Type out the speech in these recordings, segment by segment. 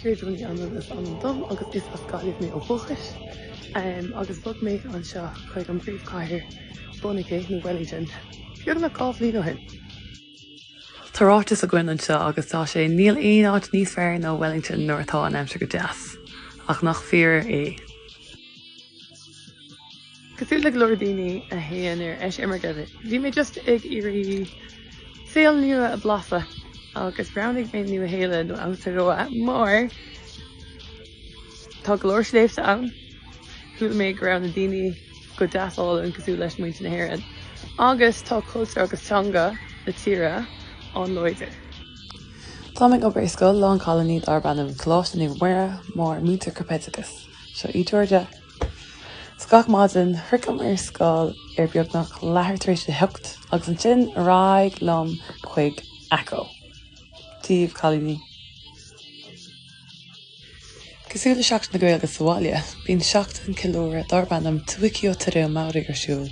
Deirdre Ní Anluain is ainm dom agus is as Gaillimh mé ó dhúchas agus bhog mé anseo chuig an bpríomhchathair Pōneke nó Wellington beagnach 2 bhliain ó shin. Tá ráiteas againn anseo agus tá sé 'Níl aon áit níos fearr ná Wellington nuair atá an aimsir go deas'. Ach nach fíor é? Cosúil le go leor daoine a théann ar eisimirce, bhí mé just ag iarraidh saol nua a bhlaiseadh agus roghnaigh mé Nua Shéalainn nó Aotearoa mar tá go leor sléibhte ann, chuala mé go raibh na daoine go deas álainn cosúil leis muintir na hÉireann agus tá cultúr agus teanga na tíre an-láidir. Táim ag obair i scoil lán cailíní darb ainm Coláiste Naomh Muire mar múinteoir corpoideachais. Seo í Georgia. So gach maidin, shroichim ar scoil ar beagnach leathuair tar éis a hocht agus ansin ar aghaidh liom chuig Acco. Dia daoibh, cailíní. Cosúil le Seachtain na Gaeilge sa bhaile, bíonn seachtain ceiliúradh darb ainm Te Wiki o Te Reo Māori ar siúl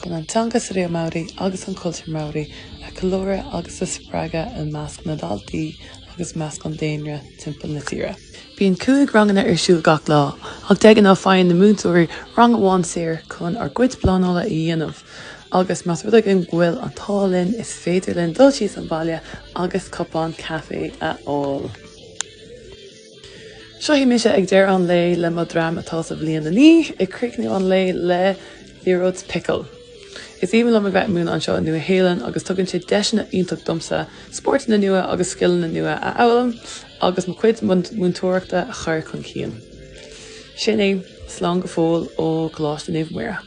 chun an teanga sa reo Māori agus an cultúr Māori a cheiliúradh agus a spreagadh i measc na ndaltaí agus i measc an daonra timpeall na tíre. Bíonn 5 ranganna ar siúl gach lá, ach de ghnáth faigheann na múinteoirí rang amháin saor chun ár gcuid pleanála a dhéanamh agus más rud againn go bhfuil an t-ádh linn is féidir linn dul síos an baile agus cupán caife a fháil. Seo í mise ag deireadh an lae le mo dhream atá sa bhliain 9 ag críochnú an lae le liathróid picil. Is aoibhinn liom a bheith ag múineadh anseo i Nua Shéalainn agus tugann sé deiseanna iontach domsa spórtanna nua agus scileanna nua a fhoghlaim agus mo chuid múinteoireachta a chur chun cinn. Sin é, slán go fóill ó Choláiste Naomh Muire.